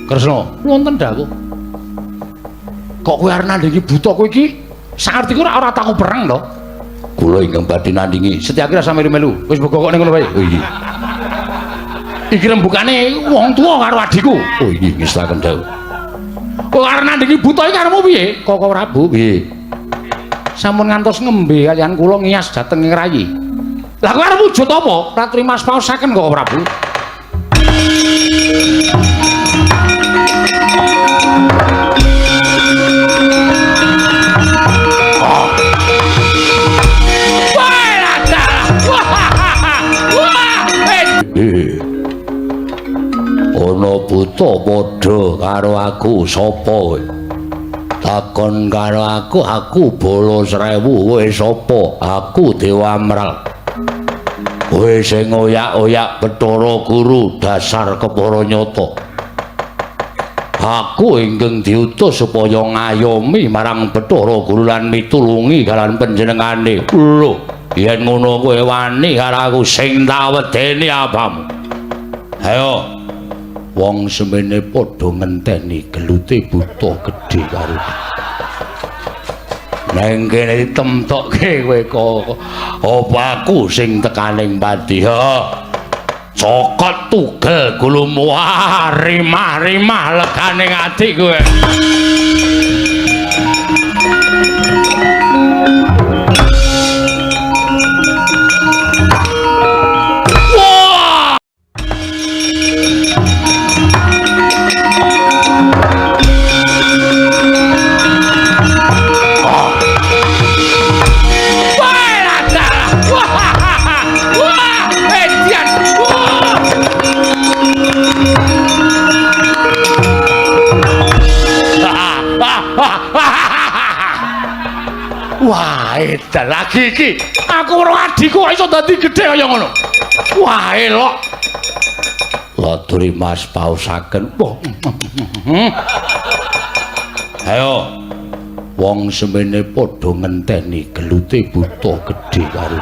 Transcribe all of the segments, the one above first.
Kresna, wonten dawuh. Kok kowe arep nandhingi buta kowe iki? Sangertiku ora tau perang to. Kula ingkang badhe nandhingi. Setyaki rasa melu-melu. Wis mbok kok ning ngono wae. Oh iya. Iki rembugane wong tuwa karo adhiku. Oh iya ngestaken dawuh. Kok arep nandhingi buta iki karepmu piye? Koko Prabu piye? Sampun ngantos ngembe kaliyan kula ngiyas dhateng ing rayi. Lah kowe arep wujud apa? Ratri Mas paosaken Koko Prabu. Ana buta padha karo aku sapa kowe? Takon karo aku, aku bala 1000 kowe sapa? Aku Dewa Amral. Kowe sing oyak-oyak Bathara Guru dasar kepara nyata. Aku ingkang diutus supaya ngayomi marang Bathara Guru lan mitulungi kalian panjenengane. Lho, yen ngono kowe wani karo aku sing tak wedeni apamu? Ayo. Wong semene padha ngenteni gelute buta gedhe karo neng kene ditemtokke kowe kok apa aku sing tekaning pati. Cokot tugel gulumu rimah-rimah legane ati kowe. Wah, edan lagi iki. Aku karo adhiku kok iso dadi gedhe kaya ngono. Wah, elok. Laturi Mas paosaken. Ayo. Wong semene padha ngenteni gelute buta gedhe karo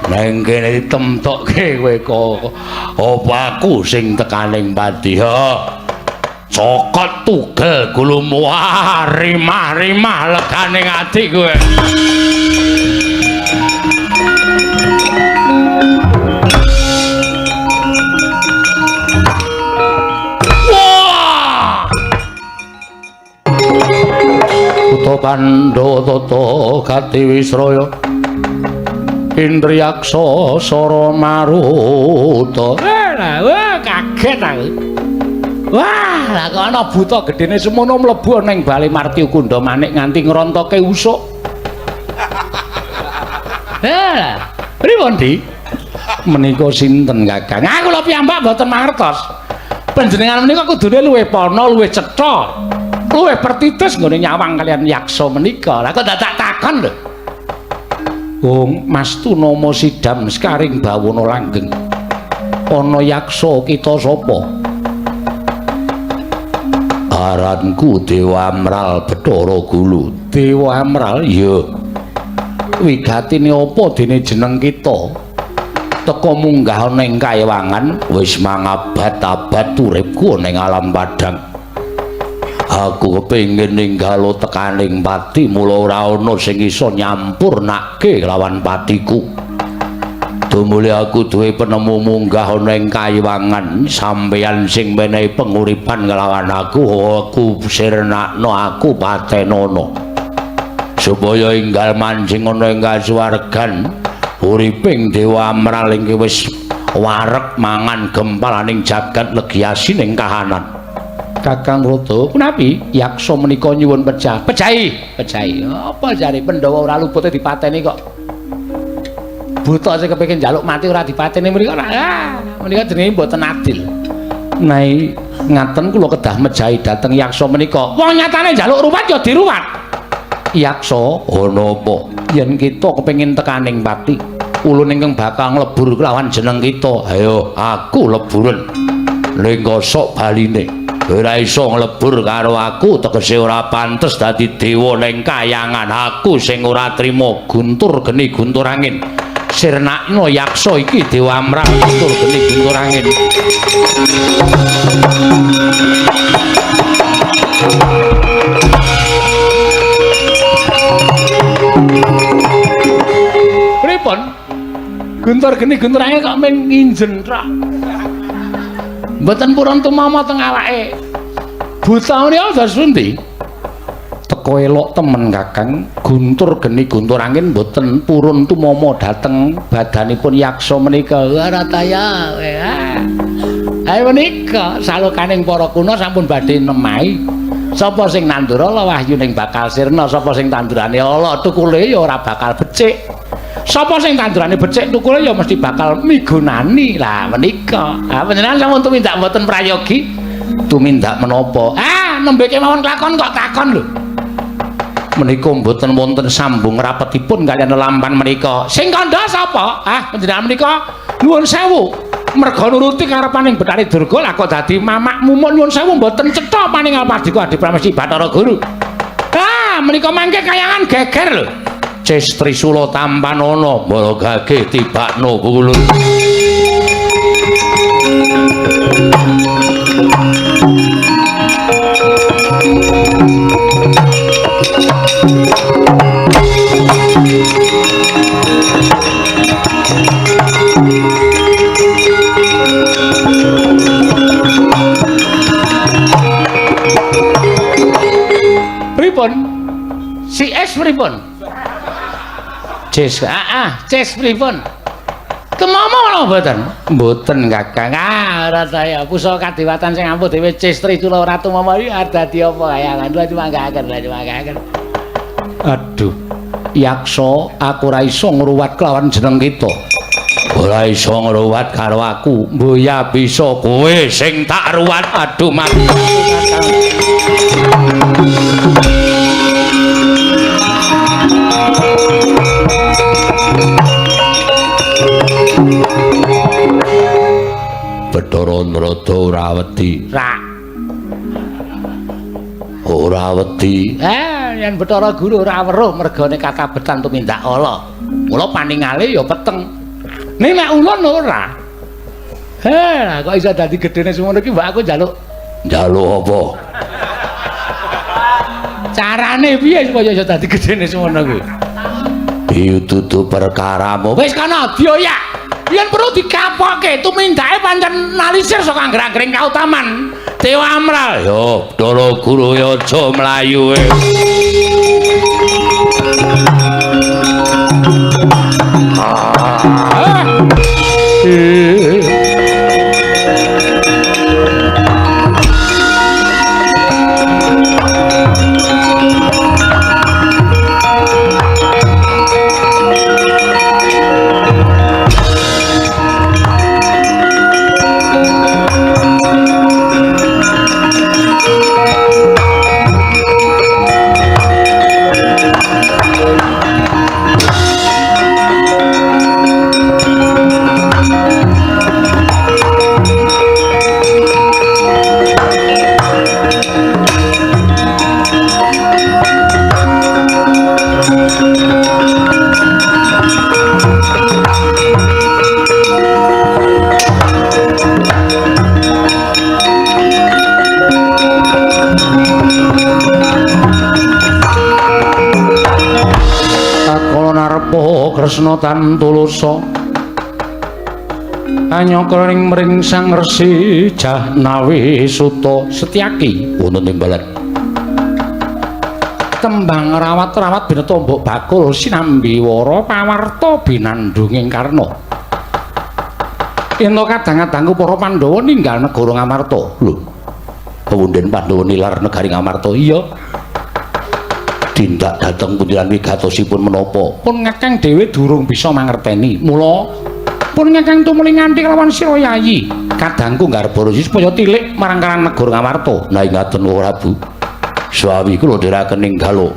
neng kene ditemtokke kowe kok apa aku sing tekaning pati. Cokot tugel gulumu rimah-rimah legane ati kowe. Wah! Buta Pandhawa tata gati wisraya Indriyaksa sara maruta. Wah, kaget aku. Wah, lah kok ana buta gedene semono mlebu ning bale Martya Kunda Manik nganti ngrontoke usuk. Lah, pripun, Di? Menika sinten, Kakang? Ah, kula piyambak mboten mangertos. Panjenengan menika kudune luwih pana, luwih cetha, luwih pertitis nggone nyawang kaliyan yaksa menika. Lah kok dadak takon lho. Wong Mas Tunama Sidam Sekaring Bawana Langgeng. Ana yaksa kita sapa? Aranku Dewa Amral Bathara Gulu. Dewa Amral? Iya. Wigatine apa dene jeneng kita? Teka munggah ana ing kaewangan wis mangabad-abad uripku ning alam padang. Aku kepengin ninggalo tekaning pati mula ora ana sing iso nyampurnake lawan patiku. Tumuli aku duwe penemu munggah ana ing kayiwangan, sampeyan sing menehi penguripan kelawan aku, aku sirnakno, aku patenono. Supaya enggal manjing ana ing kasuwargan, uriping Dewa Amral ing wis wareg mangan gempalaning jagat legi asining kahanan. Kakang Rada, punapi yaksa menika nyuwun pecah. Pejahi, pejahi. Apa jare Pandhawa ora lupute dipateni kok. Buta sing kepengin njaluk mati ora dipateni menika. Ah, menika jenenge mboten adil. Nai ngaten kula kedah mejahi dhateng yaksa menika. Wong nyatane njaluk ruwat ya diruwat. Yaksa, ana apa? Yen kita kepengin tekaning pati, ulun ingkang bakal nglebur kelawan jeneng kita. Ayo, aku leburen. Ning kosok baline. Ora iso nglebur karo aku, tegese ora pantes dadi dewa ning kayangan. Aku sing ora trima guntur geni guntur angin. Sirnakno yaksa iki Dewa Amral guntur geni guntur angin. Pripun? Guntur geni guntur angin kok mung nginjen tok. Mboten purun tumama teng awake. Buta menika dados pundi? Teko elok temen Kakang, guntur geni guntur angin mboten purun tumama dhateng badanipun yaksa menika. Ora taya. Ayo menika salokaning para kuna sampun badhe nemahi. Sapa sing nandur ala wahyuning bakal sirna, sapa sing tandurane ala tukule ya ora bakal becik. Sapa sing tandurane becik tukule ya mesti bakal migunani. Lah menika. Ah panjenengan sampun tumindak mboten prayogi? Tumindak menapa? Ah nembe kemawon kelakon kok takon lho. Menika mboten wonten sambung rapetipun kaliyan lelampan menika. Sing kandha sapa? Ah panjenengan menika nuwun sewu. Merga nuruti karepaning Bathari Durga lah kok dadi mamak mumun nuwun sewu mboten cetha paningal pardika Adi Pramesti Bathara Guru. Ah menika mangke kayangan geger lho. Ces Trisula tampanana maragage tibakno pulun. Pripun? Si S pripun? Ces, ces pripun? Tumama menapa mboten? Mboten Kakang. Ah, ora saya. Pusaka kadewatan sing ampuh dhewe Ces Trisula ora tumama iki dadi apa kayangan. Lha dimanggaaken, lha dimanggaaken. Aduh. Yaksa, aku ora iso ngruwat kelawan jeneng kita. Ora iso ngruwat karo aku. Mboya bisa kowe sing tak ruwat. Aduh mati Kakang. Bathara Narada ora wedi. Rak. Ora wedi. Yen Bathara Guru ora weruh mergane kakabetan tumindak ala. Mula paningale ya peteng. Ning nek ulun ora. Heh, kok iso dadi gedene semono iki mbak aku njaluk. Njaluk apa? Carane piye supaya iso dadi gedene semono kuwi? Piye dudu perkaramu. Wis kana dioyak. Yen perlu dikapoke tumindake pancen nalisir saka angger-anggering kautaman Dewa Amral. Yo Bathara Guru ya aja mlayu. Kresna tan tulusa anyakra ing mring Sang Resi Jahnawi Suta Setyaki wonten timbalan tembang rawat-rawat bineta mbok bakul sinambi wara pawarta binandunging karna yen kadang-kadangku para Pandhawa ninggal negara Ngamarta. Lho, pewunden Pandhawa nilar negari Ngamarta? Iya. Tindak dhateng pundiran wigatosipun menapa? Pun ngakang dhewe durung bisa mangerteni. Mula pun ngakang tumuli nganti kelawan sira Yayi. Kadangku nggarba resi supaya tilik marang karang negara Ngamarta. Nah ngaten Prabu. Suwi kula dherekaken ninggal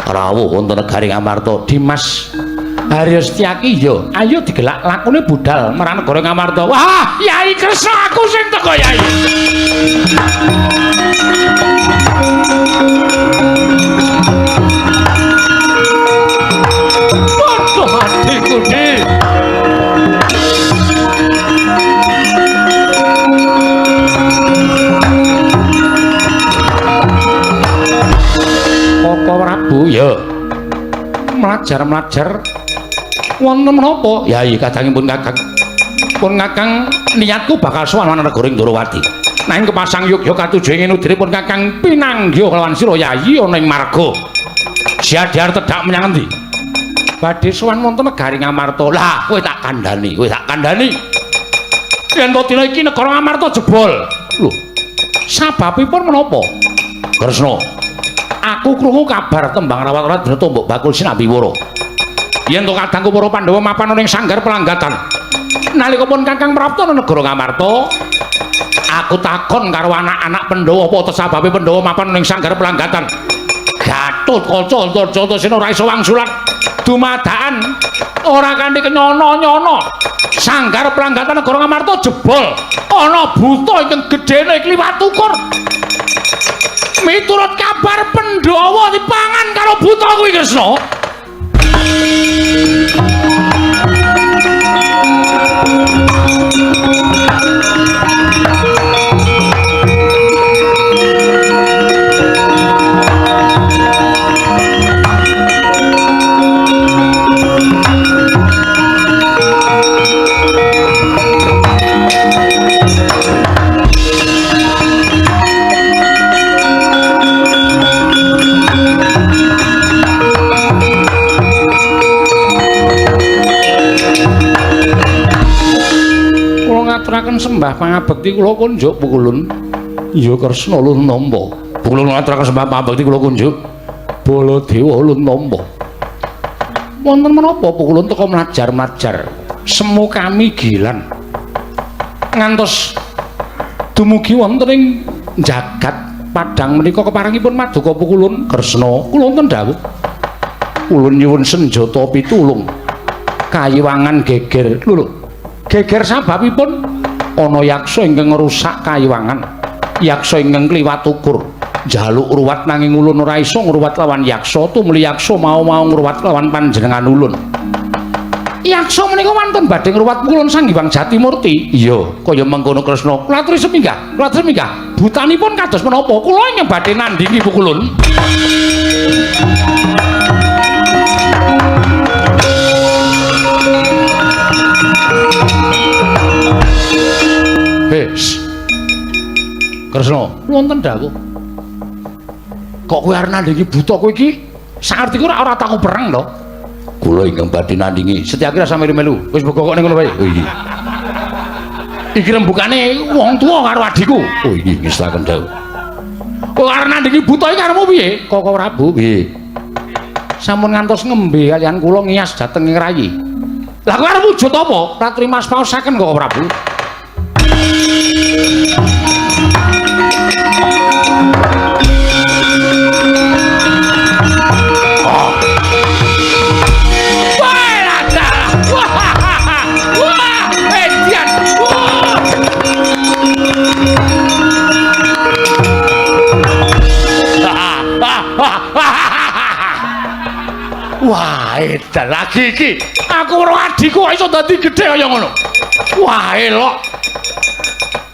rawuh wonten negari Ngamarta. Dimas Haryo Setyaki ya, ayo digelak lakune budal marang negara Ngamarta. Wah, Yai Kresna aku sing teko Yai. Padha adikku, Dik. mlajar-mlajar. Wonten menapa? Yai kadangipun Kakang. Pun Kakang niatku bakal sowan marang negara Ndorowati. Nanging kepasang yogya katuju ing nudripun Kakang pinanggih kelawan sira Yayi ana ing marga. Siadhar tedhak menyang endi? Badhe sowan wonten negari Ngamarta. Lah, kowe tak kandhani, kowe tak kandhani. Yen to dina iki negara Ngamarta jebol. Lho, sababipun menapa? Kresna, aku krungu kabar tembang rawat-rawat dina tombok bakul sinambi wara. Yen to kadangku para Pandhawa mapan ana ing sanggar pelanggatan. Nalika pun Kakang prapta negara Ngamarta, aku takon karo anak-anak Pandhawa apa sababe Pandhawa mapan ning sanggar pelanggatan. Gatotkaca Antarjana ora iso wangsulan dumadakan ora kanthi kenyono-nyono. Sanggar pelanggatan negara Ngamarta jebol. Ana buta ingkang gedene kliwat ukur. Miturut kabar Pandhawa dipangan karo buta kuwi Kresna. Ngaturaken sembah pangabekti kula kunjuk Pukulun. Iya Kresna ulun nampa. Pukulun ngaturaken sembah pangabekti kula kunjuk. Baladewa ulun nampa. Wonten menapa Pukulun teka mlajar-mlajar semu kami gilan. Ngantos dumugi wonten ing jagat padang menika keparengipun maduka Pukulun. Kresna kula wonten dawuh. Ulun nyuwun senjata pitulung. Kayiwangan geger. Lho lho. Geger sababipun ana yaksa ingkang ngrusak kayiwangan, yaksa ingkang kliwat ukur, njaluk ruwat nanging ulun ora iso ngruwat lawan yaksa, tumuli yaksa mau-mau ngruwat lawan panjenengan ulun. Yaksa menika wonten badhe ngruwat ulun Sang Hyang Jatimurti. Iya, kaya mengkono Kresna. Kula aturi seminggah, kula aturi seminggah. Butanipun kados menapa? Kula ingkang badhe nandhingi Pukulun. Hei, Kresna, wonten dawuh. Kok kowe arep nandhingi buta kowe iki? Sangertiku ora tau perang to. Kula ingkang badhe nandhingi. Setyaki rasa melu-melu. Wis mbok kok ning ngono wae. Oh iya. Iki rembugane wong tuwa karo adhiku. Oh iya, ngestaken dawuh. Kok arep nandhingi buta iki karepmu piye? Koko Prabu, piye? Sampun ngantos ngembe kaliyan kula ngiyas dhateng ing rayi. Lah kowe arep wujud apa? Ratri Mas paosaken Koko Prabu. Wah, edan lagi iki. Aku karo adhiku kok iso dadi gedhe kaya ngono. Wah, elok.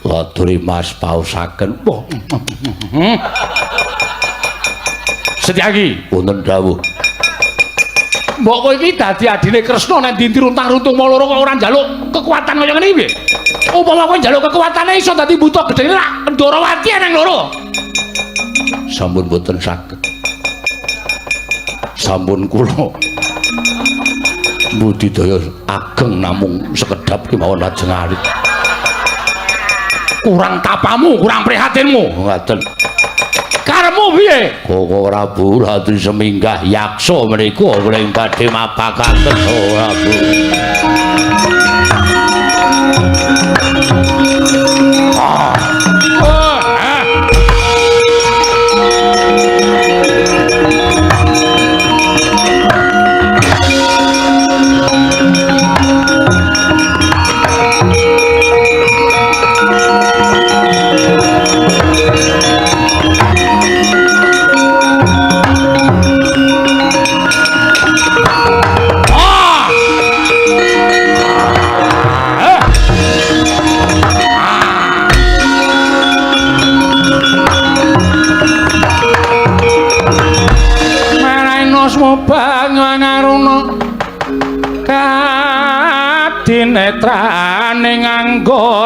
Laturi Mas paosaken. Wah. Setyaki, wonten dawuh. Mbok kowe iki dadi adine Kresna nek ndi runtang-runtung mau loro kok ora njaluk kekuatan kaya ngene iki piye? Upama kowe njaluk kekuatane iso dadi buta gedhe rak Ndorowati eneng loro. Sampun boten saged. Sampun kula budidaya ageng namung sekedhap kemawon lajeng alit. Kurang tapamu, kurang prihatinmu. Ngaten. Karepmu piye? Koko Prabu Ratu seminggah yaksa menika kula ing badhe mapakaken Prabu. Ah!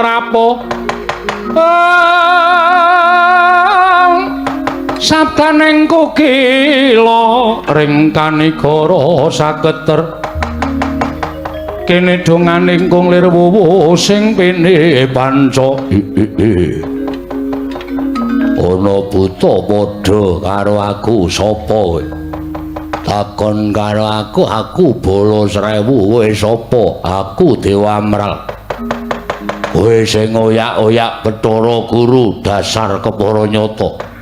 rapuh. Sabdaning kukila ring kanigara saketer. Kene donganing kung lir wuwu sing pene panca. Ana buta padha karo aku sapa kowe? Takon karo aku, aku bala 1000 kowe sapa? Aku Dewa Amral. Kowe sing oyak-oyak Bathara Guru dasar kepara nyata.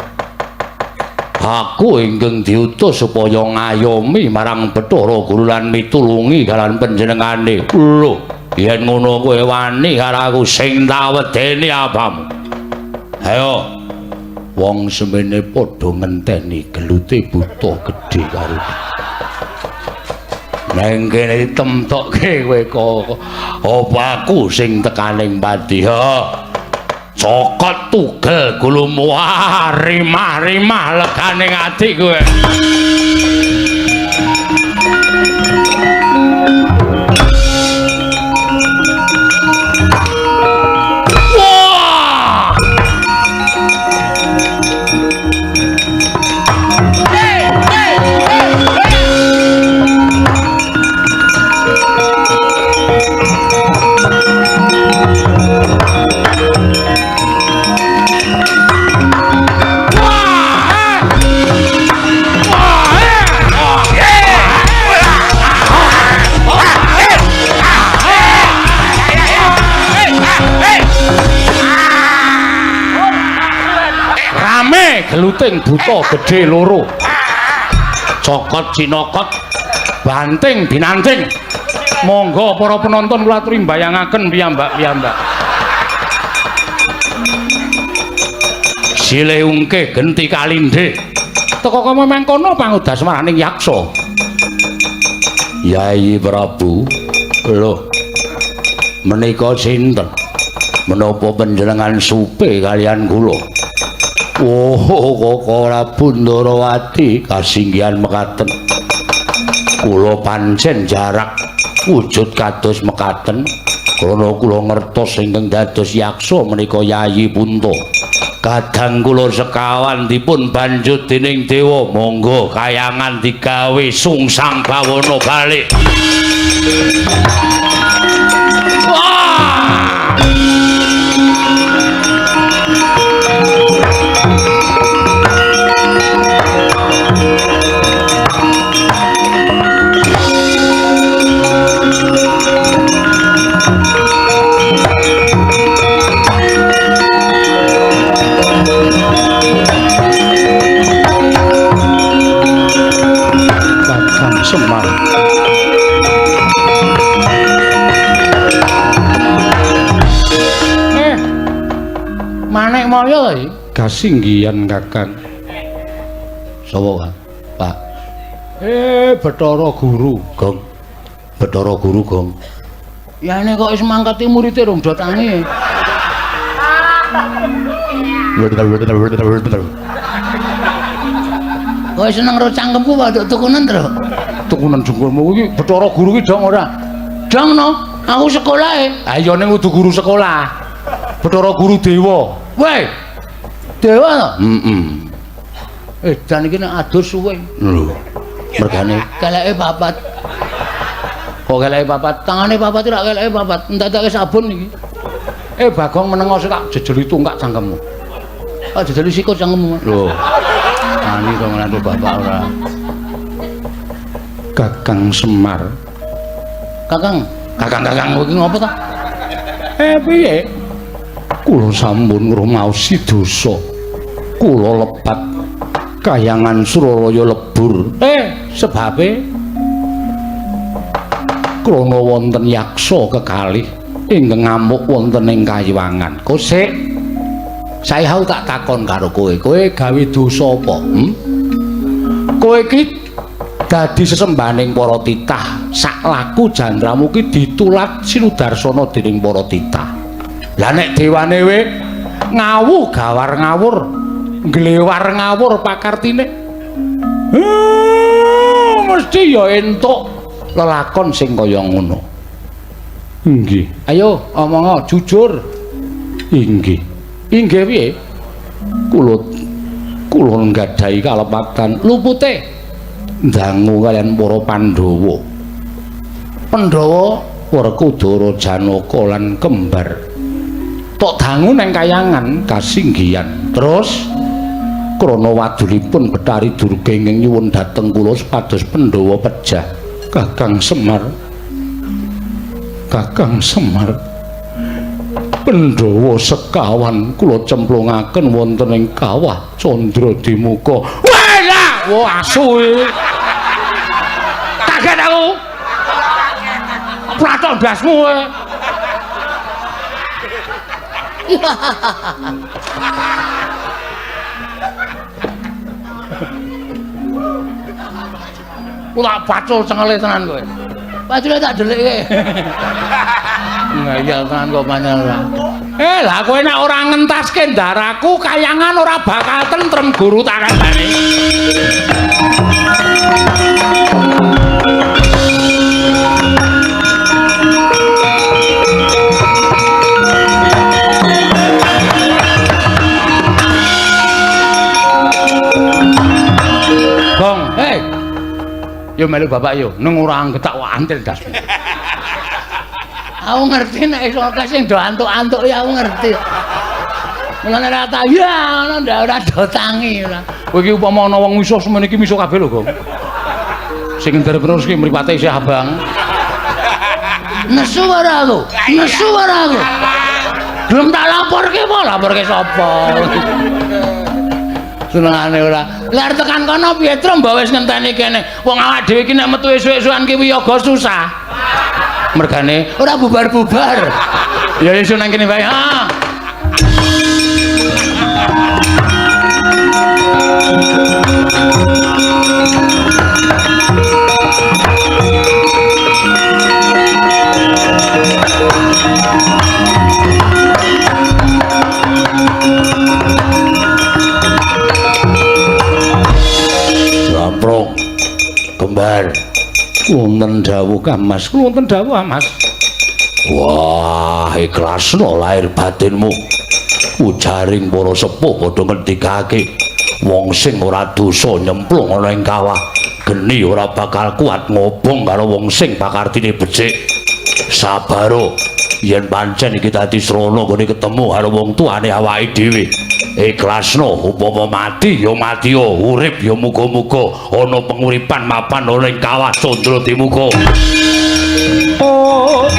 Aku ingkang diutus supaya ngayomi marang Bathara Guru lan mitulungi kalian panjenengane. Lho, yen ngono kowe wani karo aku sing tak wedeni apamu? Ayo. Wong semene padha ngenteni gelute buta gedhe karo. Neng kene ditemtokke kowe kok. Apa aku sing tekaning pati? Cokot tugel gulumu rimah-rimah legane ati kowe. Wah! Geluting buta gedhe loro. Cokot cinokot, banting binanting. Monggo para penonton kula aturi mbayangaken piyambak-piyambak. Silih ungke genti kalindhe. Teka kaya mengkono pangudasmaraning yaksa. Yayi Prabu, lho menika sinten? Menapa panjenengan supe kalian kula? Oh, Koko Prabu Ndarawati kasinggihan mekaten. Kula pancen jarak wujud kados mekaten krana kula ngertos ingkang dados yaksa menika Yayi Punta. Kadang kula sekawan dipun banjut dening dewa, monggo kayangan digawe sungsang bawana balik. Wah! Kakang Semar. Manik Mulya iki kasinggihan Kakang. Sapa, Pak? Bathara Guru, Gong. Bathara Guru, Gong. Yane kok wis mangkati murite rong do tangi. Kowe seneng ro cangkemku wae tukunan, Tru. Tukunan jengkolmu iki Bathara Guru iki dong ora? Dong no, aku sekolah e. Ha iya ning kudu guru sekolah. Bathara Guru dewa. Weh. Dewa to? Heeh. Dan iki nek adus suwe. Lho. Mergane keleke papat. Kok keleke papat? Tangane papat ora keleke papat. Entek-enteke sabun iki. Bagong menengo sik tak jejeli tungkak cangkemmu. Tak jejeli sikut cangkemmu. Lho. Ani to nglantu bapak ora. Kakang Semar. Kakang, kakang-kakang iki ngopo ta? Piye? Kula sampun ngrumaosi dosa. Kula lepat kayangan Suralaya lebur. Sebabe krana wonten yaksa kekalih ingkang ngamuk wonten ing kayiwangan. Kosik saya tak takon karo kowe. Kowe gawe dosa apa? Kowe iki dadi sesembahaning para titah. Saklaku jandramu ki ditulat sinudarsana dening para titah. Lah nek dewane we ngawu gawar ngawur, nglewar ngawur pakartine. Mesti ya entuk lelakon sing kaya ngono. Nggih. Ayo omongo jujur. Inggih. Inggih piye? Kula kula nggadahi kalepatan lupute ndangu kaliyan para Pandhawa. Pandhawa Werkudara Janaka lan kembar. Tok dangu nang kayangan kasinggihan. Terus krana wadulipun Bathari Durga ingkang nyuwun dhateng kula supados Pandhawa pejah. Kakang Semar. Kakang Semar. Pandhawa sekawan kula cemplungaken wonten ing kawah Candra Dimuka. Wah, wah asu iki. Kaget aku. Pratok ndasmu kowe. Kula pacul cengele tenan kowe. Pacule tak dhelikke. Ngayal tenan kok panjenengan. Lah kowe nek ora ngentaske ndaraku kayangan ora bakal tentrem guru tak kandhani. Gong, hei. Yo melu bapak yo, neng ora anggetak wae antil dasmu. Aku ngerti nek iso akeh sing do antuk-antuk ya aku ngerti. Mulane ora ta ya ngono ndak ora do tangi ora. Kowe iki upama ana wong misuh semene iki misuh kabeh lho, Gong. Sing nderep terus ki mripate isih abang. Nesu ora aku? Nesu ora aku? Gelem tak laporke apa? Laporke sapa? Senengane ora. Lah tekan kono piye Tru mbok wis ngenteni kene. Wong awak dhewe iki nek metu esuk-esukan ki wiyaga susah. Mergane ora bubar-bubar. Ya iso nang kene wae. Ha. Jamprong kembar. Wonten dawuh Mas, wonten dawuh Mas. Wah, ikhlasno lahir batinmu. Ujaring para sepuh padha ngendikake, wong sing ora dosa nyemplung ana ing kawah geni ora bakal kuat ngobong karo wong sing pakartine becik. Sabaro, yen pancen iki dadi srana nggone ketemu karo wong tuane awake dhewe. Ikhlasno upama mati ya mati, urip ya muga-muga ana penguripan mapan ana ing kawah Candra Dimuka. Oh.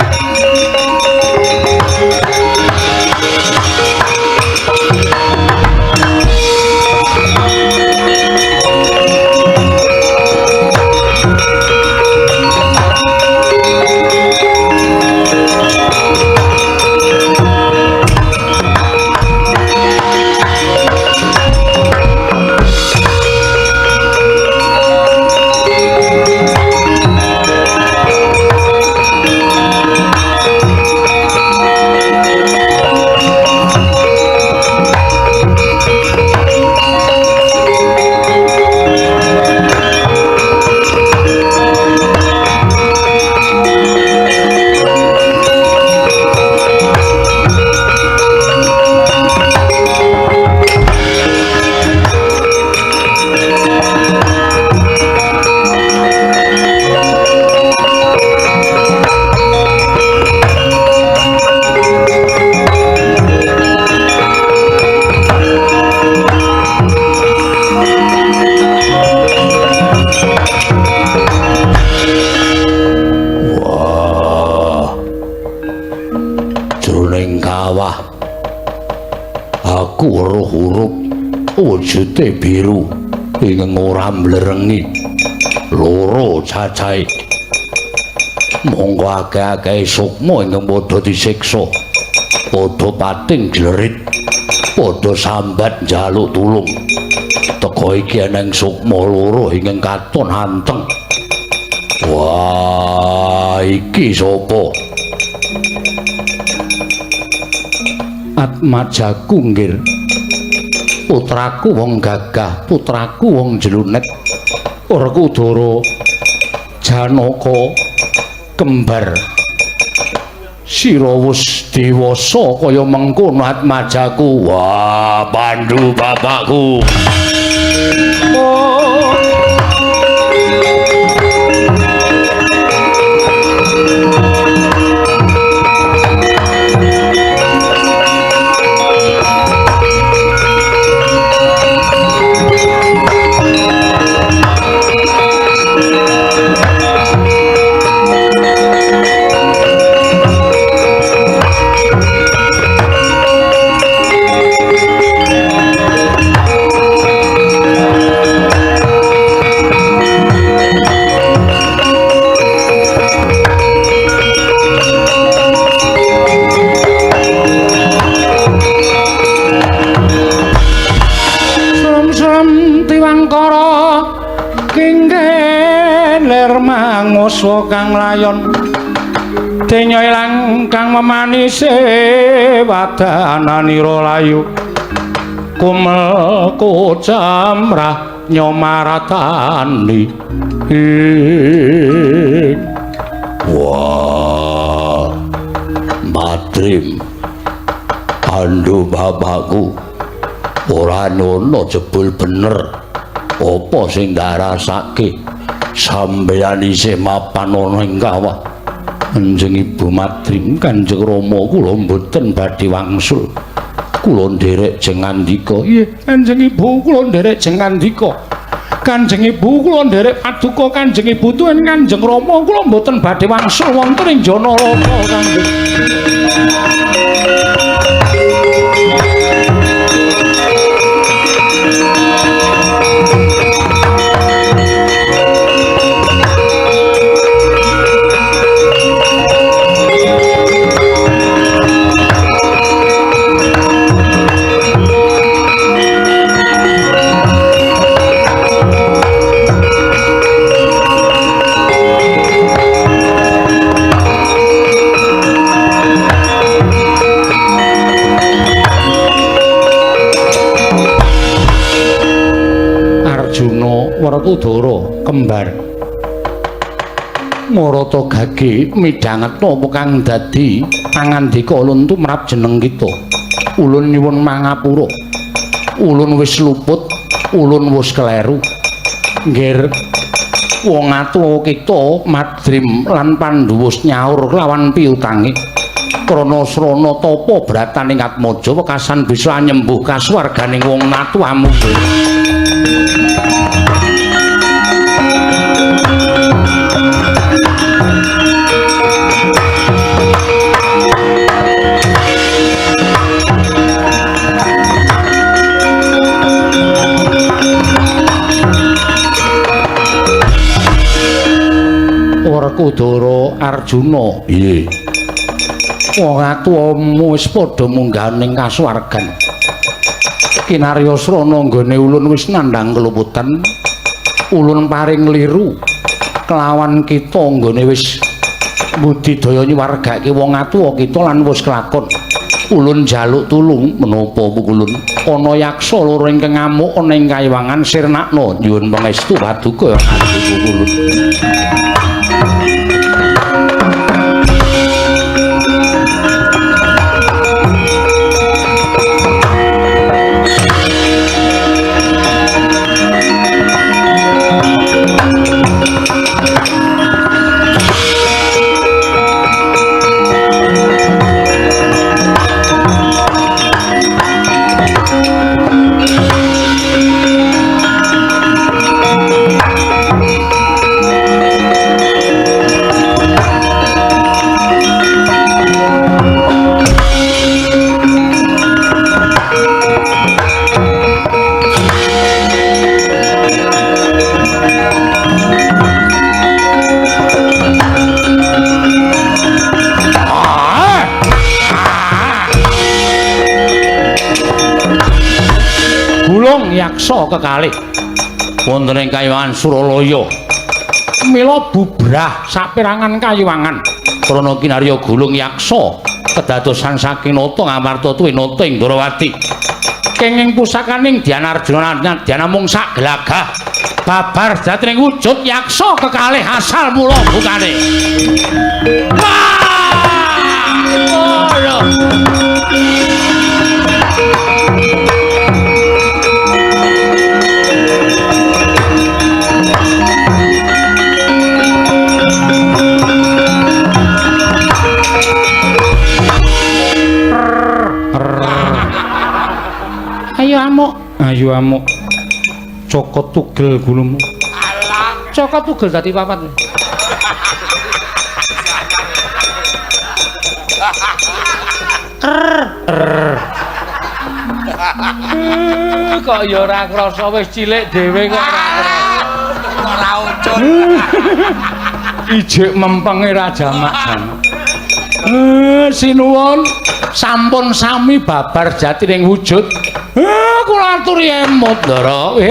Wujute biru ingkang ora mlerengi loro cacahe monggo akeh-akeh sukma ingkang padha disiksa padha pating jlerit padha sambat njaluk tulung teka iki eneng sukma loro ingkang katon anteng. Wah, iki sapa? Atmajaku nggir, putraku wong gagah, putraku wong jelunet, Werkudara Janaka kembar. Sira wis dewasa kaya mengkono atmajaku. Wah, Pandu bapakku. Oh. Manguswa kang layon denya ilang kang memanise wadananira layu kumel kocamrah nyomaratani. Wah, Madrim Pandu bapakku ora nono jebul bener apa sing ndarasake sampeyan isih mapan ana ing kawah. Kanjeng Ibu Madrim, Kanjeng Rama kula mboten badhe wangsul. Kula nderek jeng ngandika. Nggih, Kanjeng Ibu kula nderek jeng ngandika. Kanjeng Ibu kula nderek paduka Kanjeng Ibu tuwin Kanjeng Rama kula mboten badhe wangsul wonten ing Janaloka Kanjeng. Werkudara kembar Marata gage midhanget apa kang dadi pangandika ulun tumrap jeneng kita. Ulun nyuwun mangapura. Ulun wis luput, ulun wis kleru. Nggir wong atuwa kita Madrim lan Pandhu wis nyaur lawan piutange. Krana srana tapa brataning Atmaja wekasan bisa nyembuh kasuwarganing wong natuwamu. Werkudara Arjuna, nggih. Wong atuwamu wis padha munggah ning kasuwargan. Kinarya srana nggone ulun wis nandhang keluputan. Ulun paring liru kelawan kita nggone wis budidaya nyuwargake wong atuwa kita lan wis kelakon. Ulun njaluk tulung menapa ulun? Ana yaksa loro ingkang ngamuk ana ing kayiwangan sirnakna. Nyuwun pangestu paduka adhiku ulun. Yaksa kekalih wonten ing kayiwangan Suralaya. Mila bubrah saperangan kayiwangan krana kinarya gulung yaksa kedadosan saking nata Ngamarta tuwi nata ing Ndrawati. Kenging pusakaning Dyana Arjuna nadyan namung sak glagah babar sejatining wujud yaksa kekalih asal mula bukane. Wah! Yo. Ayo amuk, ayo amuk. Cokot tugel gulumu. Cokot tugel dadi papat. Kok ya ora krasa wis cilik dhewe kok ora krasa. Ora ucul. Ijik mempenge ra jamak-jamak. Sinuwun sampun sami babar jatining wujud. Kula aturi emut, Ndara.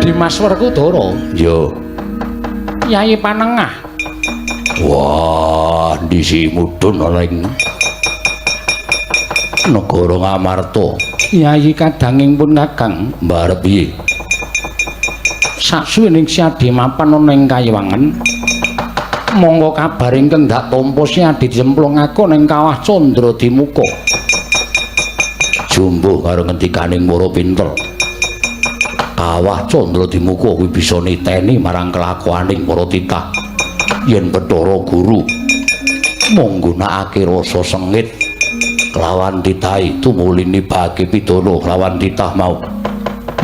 Dimas Werkudara. Iya. Yai Panengah. Wah, ndisi mudhun ana ing negara Ngamarta. Yai kadanging pun Kakang mbarep piye? Saksuwining Siadi mapan ana ing Kayiwangan, monggo kabar ingkang dak tampa Siadi dicemplungake ning Kawah Candra Dimuka. Jumbuh karo ngendikaning para pinter. Kawah Candra Dimuka kuwi bisa niteni marang kelakuaning para titah. Yen Bathara Guru manggunakake rasa sengit kelawan titahe tumuli nibake pidana kelawan titah mau.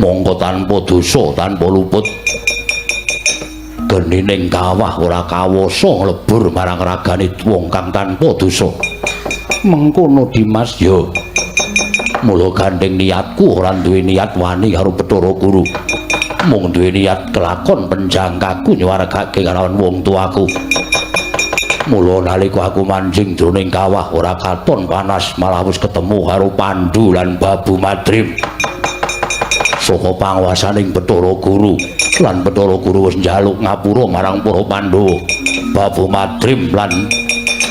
Mongko tanpa dosa, tanpa luput, genining kawah ora kawasa nglebur marang ragane wong kang tanpa dosa. Mengkono Dimas ya. Mula gandeng niatku ora duwe niat wani karo Bathara Guru. Mung duwe niat kelakon penjangkaku nyuwargake kalawan wong tuaku. Mula nalika aku manjing jroning kawah ora katon panas, malah wis ketemu karo Pandu lan Babu Madrim. Saka panguwasaning Bathara Guru lan Bathara Guru wis njaluk ngapura marang para Pandhawa. Babu Madrim lan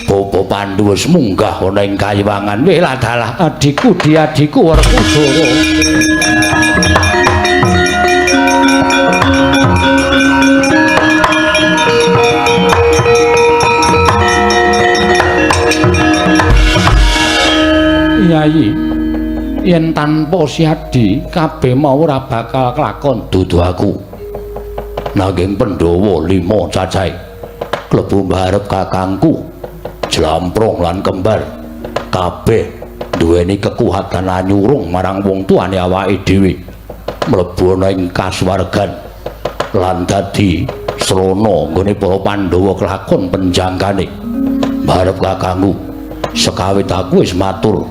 Bapa Pandu wis munggah ana ing kayiwangan. Weh ladalah adhiku diadhiku Werkudara. Yai, yen tanpa Siadi kabeh mau ora bakal kelakon. Dudu aku. Nanging Pandhawa 5 cacahe klebu mbarep kakangku Jlamprong lan kembar kabeh duweni kekuatan anyurung marang wong tuane awake dhewe, mlebu ana ing kasuwargan lan dadi srana nggone para Pandhawa kelakon penjangkane. Mbarep kakangku sekawit aku wis matur,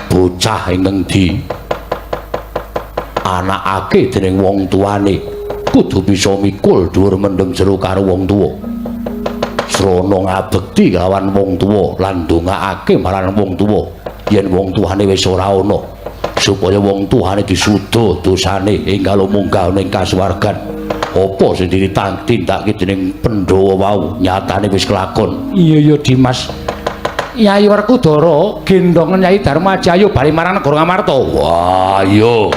bocah ingkang di anakake dening wong tuane kudu bisa mikul dhuwur mendem jero karo wong tuwa. Srana ngabekti kelawan wong tuwa lan ndongaake marang wong tuwa yen wong tuane wis ora ana, supaya wong tuane disuda dosane enggal munggah ning kasuwargan. Apa sing ditindakake dening Pandhawa wau nyatane wis kelakon. Iya ya Dimas. Yai Werkudara gendhongen Yai Darmaji ayo bali marang negara Ngamarta. Wah iya.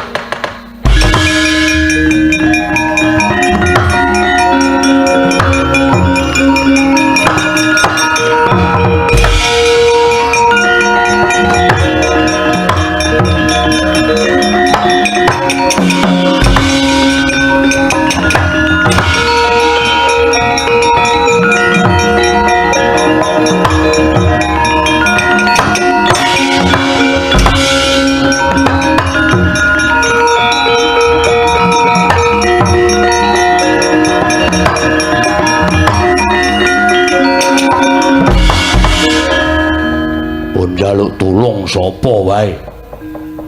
Njaluk tulung sapa wae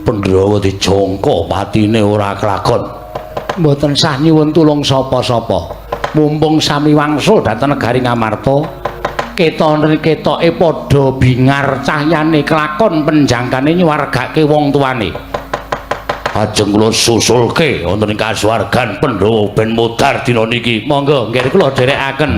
Pandhawa dijangka patine ora kelakon. Mboten sah nyuwun tulung sapa-sapa. Mumpung sami wangsul dhateng negari Ngamarta, Ketone ketoke padha bingar cahyane kelakon penjangkane nyuwargake wong tuane. Ajeng kula susulke wonten ing kasuwargan Pandhawa ben modar dina niki. Monggo nggih kula dherekaken.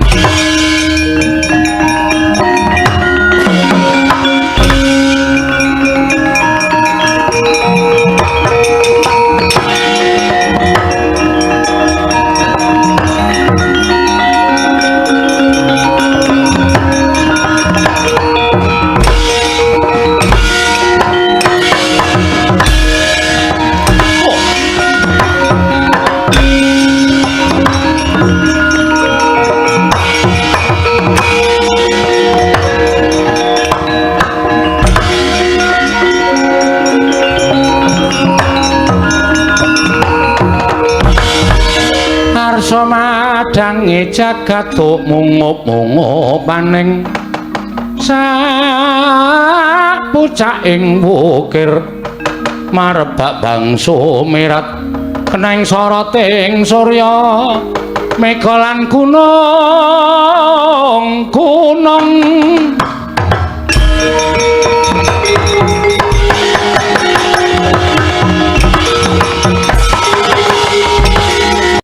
Madange jagat mungup-mungupaning sak pucaking wukir marebak bangsa mirat keneng soroting surya mega lan gunung gunung.